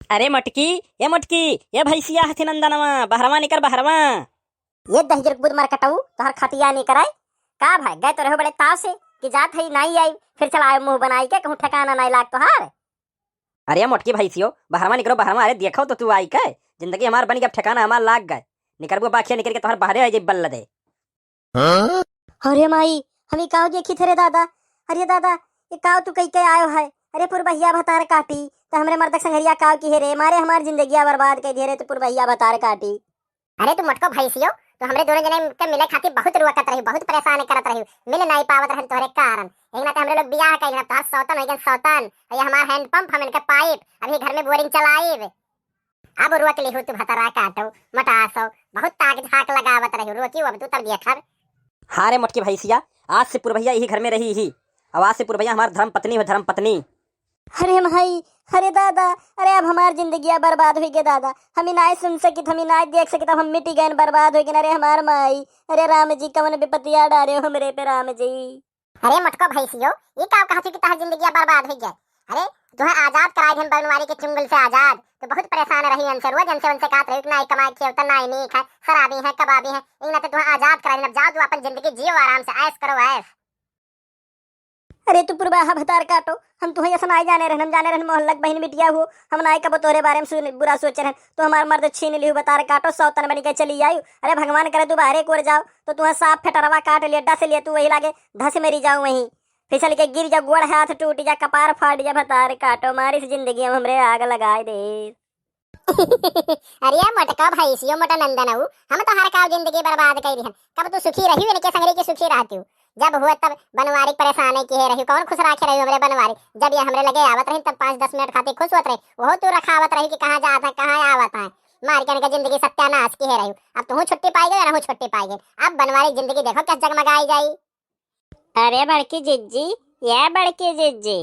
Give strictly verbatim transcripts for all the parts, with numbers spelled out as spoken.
अरे मोटकी, ए मोटकी, ए भैंसिया हथी नंदनवा, बहरवा निकर बहरवा। ये दहिजर बुध मर कटऊ, तोहर खटिया नहीं कराई। का भाई, गए तो रहो बड़े ताव से कि जात है नहीं आई, फिर चला आयो मुंह बनाई के, कहूँ ठिकाना नहीं लाग तोहार। अरे मोटकी भैंसियो, बहरवा निकरो बहरवा, अरे देखो तो तू आई के, जिंदगी हमार बनी गई, अब ठिकाना हमार लाग गए। निकरबो बाखिया निकर के तोहर बहरे आ जाई बल्ल दे। अरे माई, हम ई काव देखी थे रे दादा। अरे दादा, ये काव तू कई के आयो है? अरे पुरबहिया भतार काटी, त हमरे मर्दक संगरिया काव की है रे, मारे हमार जिंदगिया बर्बाद कर दिए रे, तू पुरबहिया भतार काटी। अरे तू मोटको भैंसियो, तू हमरे दोनों जने के मिले खातिर बहुत रुआकत रही, बहुत परेशान करत रही, मिल नहीं पावत रहन तोहरे कारण। एक ना तो हमरे लोग बियाह कइल ना, तोहर सौतन हो गए सौतन, ये हमार हैंडपंप, हम इनके पाइप, अभी घर में बोरिंग चलाइब। अब रोक लिहू तू भतरा काटो, मोटासो, बहुत ताक झाक लगावत रही, रोकी अब तू तब देखब। हाँ रे मोटकी भैंसिया, आज से पुरबहिया यही घर में रही ही। अब आज से पुरबहिया हमार धर्म पत्नी हो, धर्म पत्नी। अरे भाई, अरे दादा, अरे अब हमार जिंदगिया बर्बाद हुई गे दादा। हम ही नाय सुन सकित, हम ही नाय देख सकित, अब हम मिटी गए, बर्बाद हुई गए। अरे हमार माई, अरे राम जी कवन विपतिया डारे हो हमरे पे राम जी। अरे मोटको भैंसियो, ये का कहत हो कि तहार जिंदगिया बर्बाद हो गया? अरे, तुहे आजाद कराए दिन बनवारी के चुंगल से आजाद। तो बहुत परेशान रही इनसे, रोज इनसे उनसे कहत रही कि ना कमाए खेवता, ना नीक है, शराबी है, कबाबी है। इन्हें तो तुहे आजाद कराए दिन, अब जाओ तू अपन जिंदगी जियो, आराम से ऐश करो ऐश। अरे तू पुरबाहा भतार काटो, हम तुहे ऐसा नाय जाने रहन, हम जाने रहन मोहल्लक बहिन बिटिया हो, हम नाय कबो तोहरे बारे में सुन, बुरा सोचे रहन। तू हमार मर्द छीन लिहू भतार काटो, सौतन बनी के चली आयु। अरे भगवान करे तू बाहरे कोर जाओ, तो तुहे सांप फेटरवा काट लिए, डस लिए, तू वही लागे धस मेरी जाऊँ वहीं। फिसल के गिर जा, गोड़ हाथ टूट जा, कपार फाट जा, भतार काटो, मारी से जिंदगी में हमरे आग लगाए दे। अरे मोटका भैंसियो मोटा नंदन हऊ, हम तोहार का जिंदगी बर्बाद कर दिहन। कब तू सुखी रही, इनके संगरी के सुखी रहती हूँ? जब हुआ तब बनवारी परेशान है किहे रही, कौन खुश राखे रही हमरे बनवारी? जब ये हमरे लगे आवत रही तब पाँच दस मिनट खातिर खुश होत रही, वो तू रखावत रही कि कहाँ जात है, कहाँ आवत है, मार के इनका जिंदगी सत्यानाश किहे रही। अब तू छुट्टी पाई गई, रहू छुट्टी पाई गई। अब बनवारी जिंदगी देखो कैसे जगमगाई जाई। अरे बड़की जिज्जी, ये बड़की जिज्जी।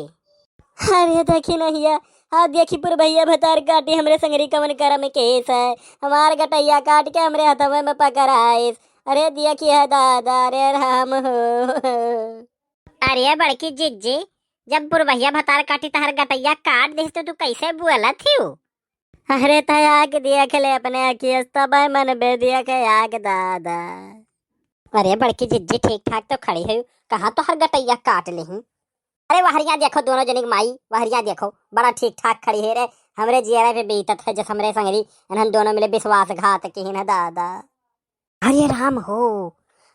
अरे देखी नहिया, हाँ देखी पुरबहिया भतार काटी हमरे संगरी कवन करम केस है। हमार गटैया काट के हमरे हथवे में पकड़ाइस। अरे देखी है दादा, अरे राम हो। अरे बड़की जिज्जी, जब पुरबहिया भतार काटी तहर गटैया काट दिस तो तू कैसे बोलत हियो? अरे त आके देख ले अपने अखियस, तबै मन बे देख आके दादा। अरे बड़की जिज्जी, ठीक ठाक तो खड़ी है, कहाँ तोहर गटैया काट लिही? अरे वहरिया देखो दोनों जनी के माई, वहरिया देखो, बड़ा ठीक ठाक खड़ी है रे। हमरे जियरा पे बीतत है जस हमरे संगरी, इन्हन दोनों मिले विश्वासघात किहिन है दादा। अरे राम हो,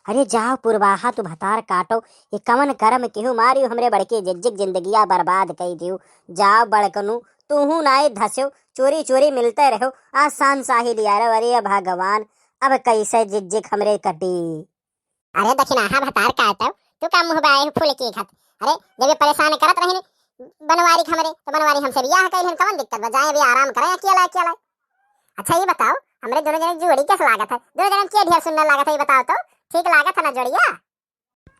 अरे जाओ पुरवाहा तू भतार काटो, ये कवन करम केहू मारियो हमरे बड़के जिज्जिक जिंदगिया बर्बाद कई दियो। जाओ बड़कनू, तूहू नाय धस्यो, चोरी चोरी मिलते रहो, आज शानशाही लिया रहो। अरे भगवान, अब कैसे जिज्जिक हमरे कटी। अरे दखिनाहा भतार काटो, तू का मुँह बाए फूल की खात? अरे जब ये परेशान करत रही बनवारी के हमरे, तो बनवारी हमसे बियाह कइल हन, कवन दिक्कत बा? जाए अभी आराम करें अकेला अकेला। अच्छा ये बताओ, हमरे दोनों जने जोड़ी कैसे लागत है? दोनों जने के ढेर सुंदर लागत है, ये बताओ तो, ठीक लागत है ना जोड़िया?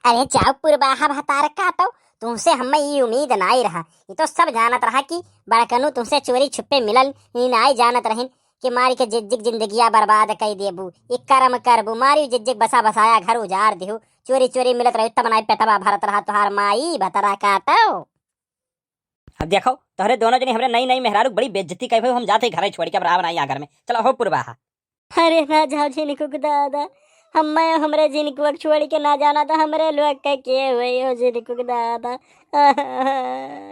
अरे जाओ पुरबाहा भतार काटो, तुमसे हमें ये उम्मीद नाई रहा। ये तो सब जानत रहा कि बड़कनू तुमसे चोरी छुपे मिलल, ये नाई जानत रहिन कि मारी के जिज्जिक जिंदगिया बर्बाद कई देबू, ये करम करबू, मारी जिज्जिक बसा बसाया घर उजार देहू, चोरी चोरी मिलत रही तब नाई पेटवा भरत रहा तोहार माई भतरा काटो। अब देखो, तोहरे दोनों जनी हमरे नई नई मेहरारू बड़ी बेइज्जती कई भई, हम जाते घरे छोड़ के, अब राव ना यहाँ घर में। चलो हो पुरवाहा। अरे ना जाओ झिनकुक दादा, हम्मे हमरे झिनकुक छोड़ के ना जाना तो हमरे लोग के के हुई हो झिनकुक दादा।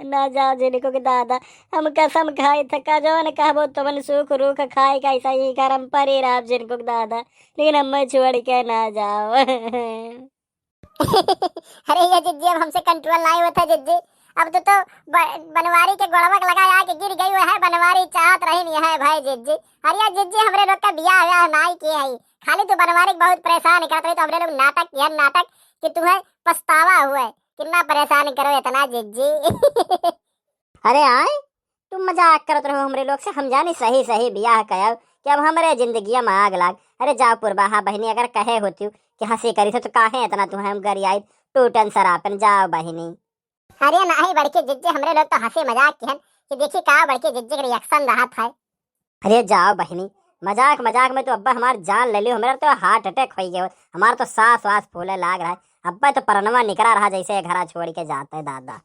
ना जाओ झिनकुक दादा, हम कसम खाई थका जवन कहबो तवन सूख रूख खाए का ऐसा ही करम परी राम झिनकुक दादा, लेकिन हम्मे छोड़ के ना जाओ। अरे ये जिज्जी, अब हमसे कंट्रोल नाई होता जिज्जी। अब तो, तो ब-, बनवारी के गोड़वा के लगा आके गिर गई है बनवारी, चाहत रही नहीं है भाई जिज्जी। अरे ये जिज्जी, हमरे लोग का बियाह व्याह नाई के है, खाली तू बनवारी के बहुत परेशान करत रही, तो हमरे लोग नाटक, यह नाटक कि तुम्हें पछतावा हुआ है, कितना परेशान करो इतना जिज्जी। अरे आए, तुम मजाक करत रहो हमरे लोग से, हम जानी सही सही बियाह कयब कि अब हमरे जिंदगिया में आग लाग। अरे जाओ पुरबाहा बहिनी, अगर कहे होती कि हंसी करी थे तो काहे इतना तुम्हें हम गरियाई टूटन सरापन, जाओ बहिनी। अरे नहीं बड़की जिज्जी, हमरे लोग तो हंसी मजाक किहन कि देखी का बड़की जिज्जी के रिएक्शन रहत है। अरे जाओ बहिनी, मजाक मजाक में तो अब्बा हमार जान ले लियो, हमरा तो हार्ट अटैक हो गया, हमार तो सांस वास फूले लाग रहा है, अब्बा तो परनवा निकरा रहा जैसे ये घरा छोड़ के जाते दादा।